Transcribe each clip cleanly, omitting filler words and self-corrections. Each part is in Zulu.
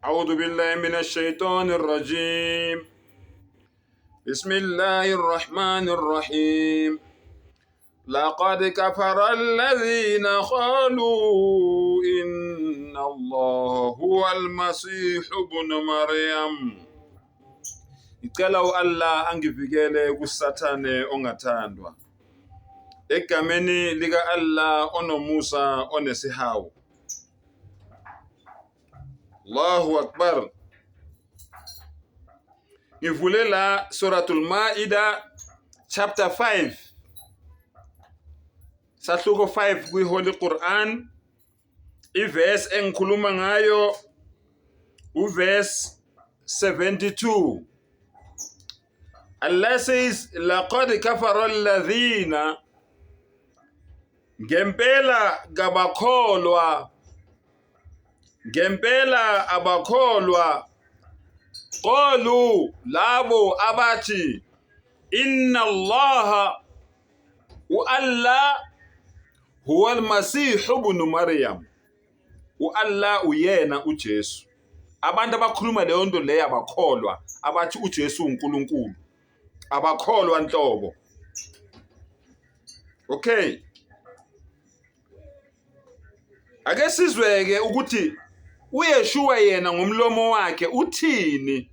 أعوذ بالله من الشيطان الرجيم بسم الله الرحمن الرحيم لقد كفر الذين قالوا إن الله هو المسيح ابن مريم. Ngicela u-Allah angivikele kuSathane ongathandwa. Egameni lika-Allah onomusa onesihawu. Allahu Akbar. Ngivule la Suratul Maida chapter 5. Sahluko 5 kwi-Holy Quran. Iverse engikhuluma ngayo uverse 72. Allah says laqad kafara alladhina, ngempela kabakholwa, ngempela abakholwa, qalu, labo abathi inna Allaha, u-Allah, huwa al-Masih ibn Maryam, u-Allah uyena uJesu. Abantu abakhuluma leyo nto leyo abakholwa, abathi uJesu uNkulunkulu abakholwa nhlobo. Okay, ake sizweke ukuthi uYeshua yena ngomlomo wakhe uthini.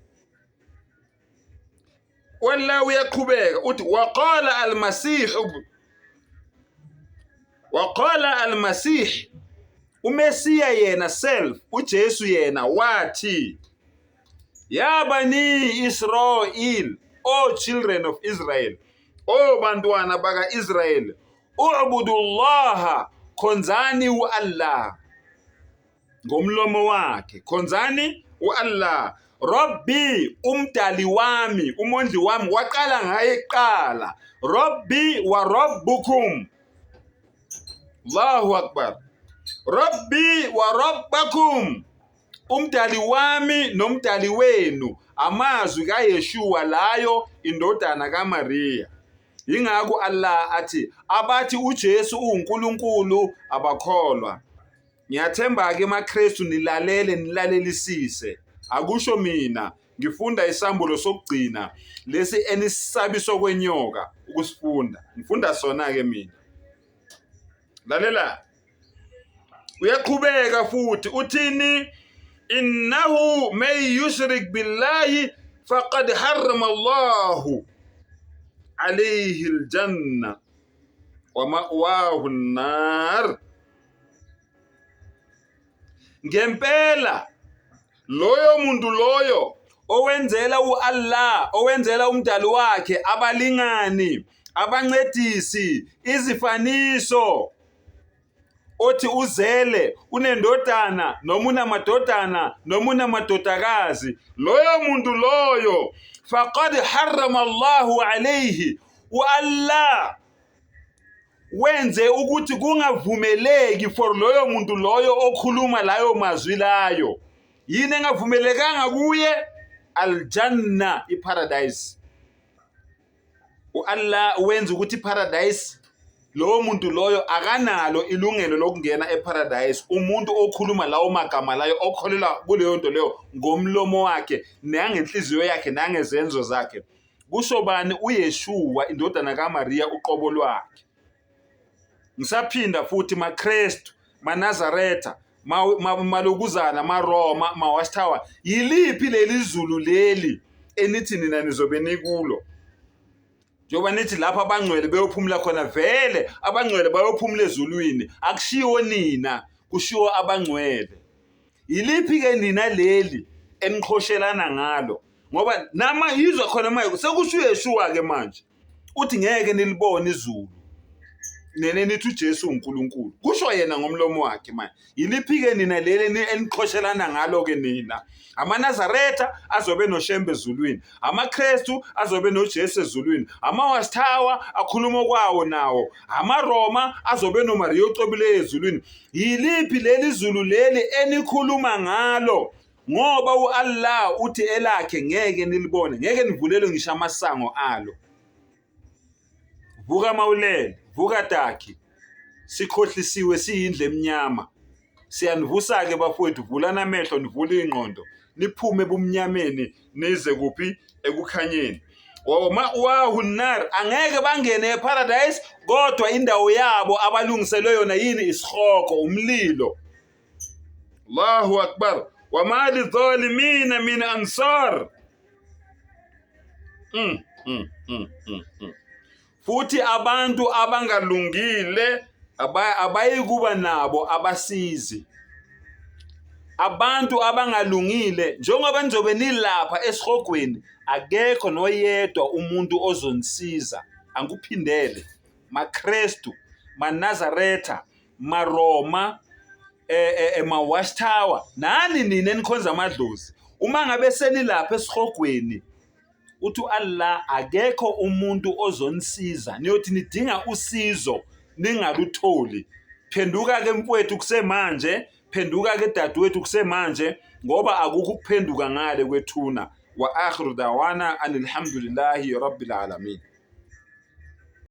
Wala uyaqhubeka uthi waqala almasih, waqala almasih, uMesiya yena self, uJesu yena wathi ya bani Israel, O children of Israel, O bantwana baka Israel, u'budullaha, khonzani uAllah ngomlomo wakhe, khonzani uAllah Rabbi, umdali wami, umondli wami, waqala ngaye kuqala, Rabbi wa Rabbukum. Allahu Akbar. Rabbi wa Rabbakum, umdali wami nomdali wenu. Amazwi kaYeshua layo, indodana kaMaria. Yingakho Allah athi abathi uJesu uwuNkulunkulu abakholwa. Ngiyathemba-ke maKristu nilalele, nilalelisise. Akusho mina, ngifunda isambulo sokugcina lesi enisabiswa kwenyoka ukusifunda. Ngifunda sona-ke mina. Lalela. Uyaqhubeka futhi uthini? Innahu may yushrik billahi faqad harrama Allahu alayhi aljanna wa ma'wahu an-nar. Ngempela loyo muntu loyo owenzela u-Allah, owenzela umdali wakhe abalingani, abancedisi, izifaniso, othi uzele, unendodana noma unamadodana noma unamadodakazi, loyo muntu loyo faqad harrama Allahu alayhi, u-Allah wenze ukuthi kungavumeleki for loyo muntu loyo okhuluma layo mazwi layo. Yini engavumelekanga kuye? Aljanna, iparadise. U-Allah wenza ukuthi iparadise lowo muntu loyo akanalo ilungelo lokungena eparadise, umuntu okhuluma lawo magama layo, okholelwa kuleyo nto leyo ngomlomo wakhe nangenhliziyo yakhe nangezenzo zakhe. Kusho bani? UYeshua indodana kaMariya uqobo lwakhe. Ngisaphinda futhi, maKristu, maNazaretha, malokuzana, maRoma, maWatchtower, yiliphi leli zulu leli enithi nina nizobe nikulo? Njengoba nithi lapho abangcwele beyophumula khona, vele abangcwele bayophumula ezulwini, akushiwo nina, kushiwo abangcwele. Yiliphi-ke nina leli eniqhoshelana ngalo? Ngoba nama yizwa khona manje sekusho uYeshua-ke manje uthi ngeke nilibone izulu nene nithi uJesu uNkulunkulu, kusho yena ngomlomo wakhe. Manje yiliphi-ke nina leli eniqhoshelana ngalo-ke nina? AmaNazaretha azobe noShembe ezulwini, amaKristu azobe noJesu ezulwini, amaWatchtower akhuluma okwawo nawo, amaRoma azobe noMariya ocobileyo ezulwini. Yiliphi leli zulu leli enikhuluma ngalo? Ngoba u-Allah uthi elakhe ngeke nilibone, ngeke nivulelwe ngisho amasango alo. Vuka mawulele, vuka daki, sikhohlisiwe siyindlu emnyama. Siyanivusa-ke bafowethu, vulani amehlo, nivule iy'ngqondo, niphume ebumnyameni nize kuphi? Ekukhanyeni. Wama'wahu nar, angeke bangene eparadise, kodwa indawo yabo abalungiselwe yona yini? Isihogo, umlilo. Allahu akbar. Wama lidhalimina min ansar. Futhi abantu abangalungile abayikuba nabo abasizi. Abantu abangalungile njengoba nizobe nilapha esihogweni, akekho noyedwa umuntu ozonisiza. Angikuphindele, maKrestu, maNazaretha, maRoma, ma-Watchtower, nani nina enikhonza amadlozi, uma ngabe senilapha esihogweni, uthi u-Allah akekho umuntu ozonisiza, niyothi nidinga usizo ningalutholi. Phenduka-ke mfowethu kusemanje, phenduka-ke dadewethu kusemanje, ngoba akukho ukuphenduka ngale kwethuna. Wa akhiru dawana anilhamdulillahi rabbil alamin.